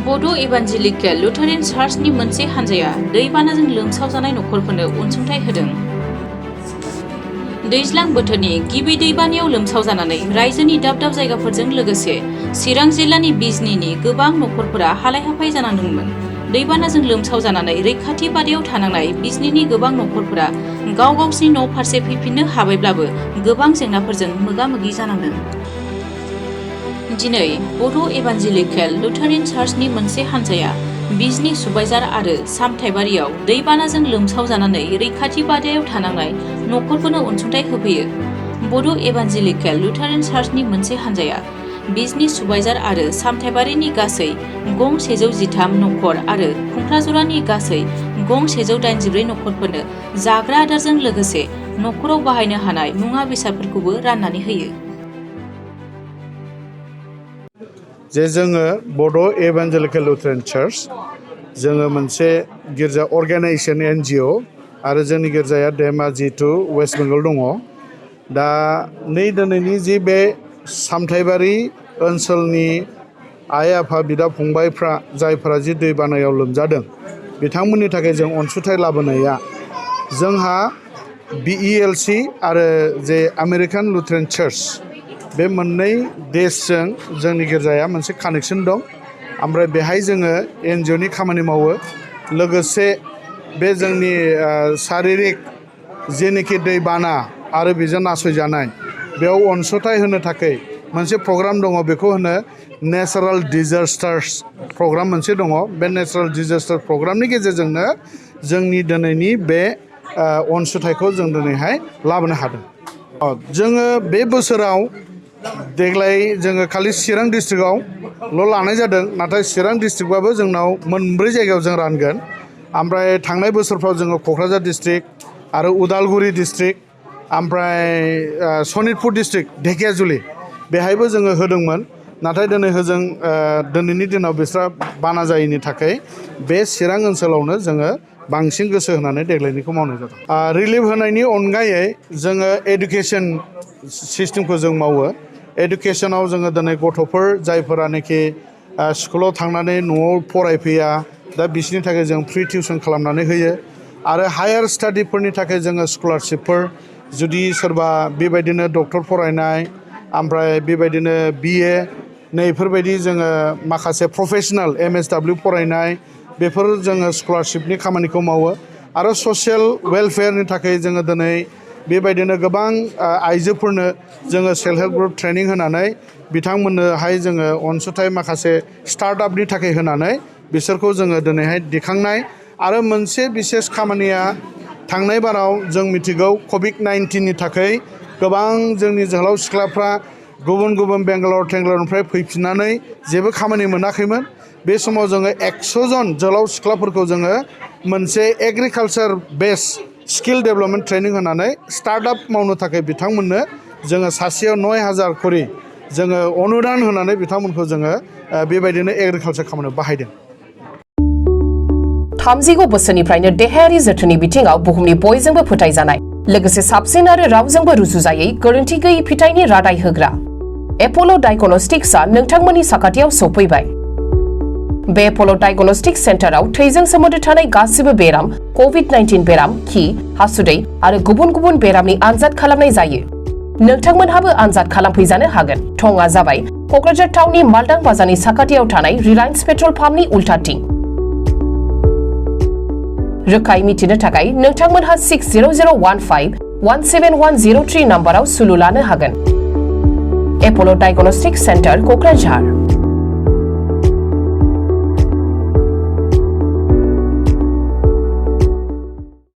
बड' इभान्जेलिकेल लुथारियान चार्चनि मोनसे हानजाया दैबानाजों लोमसावजानाय नखरफोरनो अनसुंथाइ होदों। दैज्लां बोथोरनि गिबि दैबानायाव लोमसावजानानै रायजोनि दाब दाब जायगाफोरजों लोगोसे चिरां जिल्लानि बिजनीनि गोबां नखरफोरा हालाय-हाफाय जानांदोंमोन। दैबानाजों लोमसावजानानै रैखाथि बादायाव थानांनाय बिजनीनि गोबां नखरफोरा गाव गावसिनि न' फारसे फैफिननो हाबायब्लाबो गोबां जेंनाफोरजों मोगा-मोगि जानांदों। दिनै बड' इभान्जेलिकेल लुथारियान चार्चनि मोनसे हानजाया बिजनी सुबायजार आरो सामथाइबारियाव दैबानाजों लोमसावजानानै रैखाथि बादायाव थानांनाय नखरफोरनो अनसुंथाइ होफैयो। बड' इभान्जेलिकेल लुथारियान चार्चनि मोनसे हानजाया बिजनी सुबायजार आरो सामथाइबारिनि गासै गं 113 नखर आरो खुंख्राजरानि गासै गं 184 नखरफोरनो जाग्रा आदारजों लोगोसे नखराव बाहायनो हानाय मुवा बेसादफोरखौबो राननानै होयो। जे जोङो बड' इभान्जेलिकेल लुथारियान चार्च जोङो मोनसे गिर्जा अर्गेनाइजेसन NGO आरो जोंनि गिर्जाया धेमाजि टु वेस्ट बेंगल दङ। दा दिनैनि जि बे सामथाइबारि ओनसोलनि आइ आफा बिदा फंबायफ्रा जायफोरा जि दैबानायाव लोमजादों बिथांमोननि थाखाय जों अनसुंथाइ लाबोनाया जोंहा BELC आरो जे आमेरिकान लुथारियान चार्च बे मोननै देशजों जोंनि गिर्जाया मोनसे कानेक्सन दं। ओमफ्राय बेहाय जोङो NGOनि खामानि मावो। लोगोसे बे जोंनि शारिरिक जेनोखि दैबाना आरो बेजों नासयजानाय बेयाव अनसुंथाइ होनो थाखाय मोनसे प्रग्राम दङ, बेखौ होनो नेचारेल डिजास्टार्स प्रग्राम मोनसे दङ। बे नेचारेल डिजास्टार प्रग्रामनि गेजेरजोंनो जोंनि दिनैनि बे अनसुंथाइखौ जों दिनैहाय लाबोनो हादों। जोङो बे बोसोराव देग्लाय जोङो खालि चिरां डिस्ट्रिक्टआवल' लानाय जादों, नाथाय चिरां डिस्ट्रिक्टबाबो जोंनाव मोनब्रै जायगायाव जों रानगोन। ओमफ्राय थांनाय बोसोरफ्राव जोङो क'क्राझार डिस्ट्रिक्ट आरो उदालगुरि डिस्ट्रिक्ट ओमफ्राय सनितपुर डिस्ट्रिक्ट ढेकियाजुलि बेहायबो जोङो होदोंमोन। नाथाय दिनै होजों दिनैनि दिनाव बिस्रा बाना जायैनि थाखाय बे चिरां ओनसोलावनो जोङो बांसिन गोसो होनानै देग्लायनिखौ मावनाय जादों। रिलिफ होनायनि अनगायै जोङो एडुकेसन सिस्टेमखौ जों मावो। एडुकेसनाव जोङो दिनै गथ'फोर जायफोरानोखि स्कुलाव थांनानै न'आव फरायफैया, दा बिसोरनि थाखाय जों फ्रि टिउसन खालामनानै होयो। आरो हायार स्टाडिफोरनि थाखाय जोङो स्कलारशिपफोर, जुदि सोरबा बेबायदिनो डक्टर फरायनाय ओमफ्राय बेबायदिनो BA नैफोरबायदि जोङो माखासे प्रफेसनेल MSW फरायनाय बेफोर जोङो स्कलारशिपनि खामानिखौ मावो। आरो ससियेल वेलफेयारनि थाखाय जोङो दिनै बेबायदिनो गोबां आइजोफोरनो जोङो सेल्फ हेल्प ग्रुप ट्रेनिं होनानै बिथांमोननोहाय जोङो अनसुंथाइ माखासे स्टार्टआपनि थाखाय होनानै बिसोरखौ जोङो दिनैहाय दिखांनाय। आरो मोनसे बिसेस खामानिया थांनाय बाराव जों मिथिगौ COVID-19नि थाखाय गोबां जोंनि जोहोलाव सिख्लाफ्रा गुबुन गुबुन बेंगालर फैफिननानै जेबो खामानि मोनाखैमोन। बे समाव जोङो 100 जन जोहोलाव सिख्लाफोरखौ जोङो मोनसे एग्रिकालचार बेस स्किल डेभेलपमेन्ट ट्रेनिं होनानै स्टार्टआप मावनो थाखाय बिथांमोननो जोङो सासेयाव 9,000 खरि जोङो अनुदान होनानै बिथांमोनखौ जोङो बेबायदिनो एग्रिकालचार खामानियाव बाहायदों। 30 बोसोरनिफ्रायनो देहायारि जोथोननि बिथिङाव बुहुमनि बयजोंबो फोथायजानाय, लोगोसे साबसिन आरो रावजोंबो रुजुजायै गोरोन्थि गैयै फिथाइनि रादाय होग्रा एप'ल' डायग्नोस्टिक्सआ नोंथांमोननि साखाथियाव सौफैबाय। बे एप'ल' डायग्नोस्टिक्स सेन्टाराव थैजों सोमोन्दो थानाय गासिबो बेराम, COVID-19 बेराम, खि, हासुदै आरो गुबुन गुबुन बेरामनि आनजाद खालामनाय जायो। नोंथांमोनहाबो आनजाद खालामफैजानो हागोन। थंआ जाबाय क'क्राझार टाउननि मालदां बाजारनि साखाथियाव थानाय रिलायन्स पेट्रल पाम्पनि उल्टाथिं। रोखायै मिथिनो थाखाय नोंथांमोनहा 60015-17103 नाम्बाराव सुलु लानो हागोन। एप'ल' डायग्नोस्टिक्स सेन्टार क'क्राझार।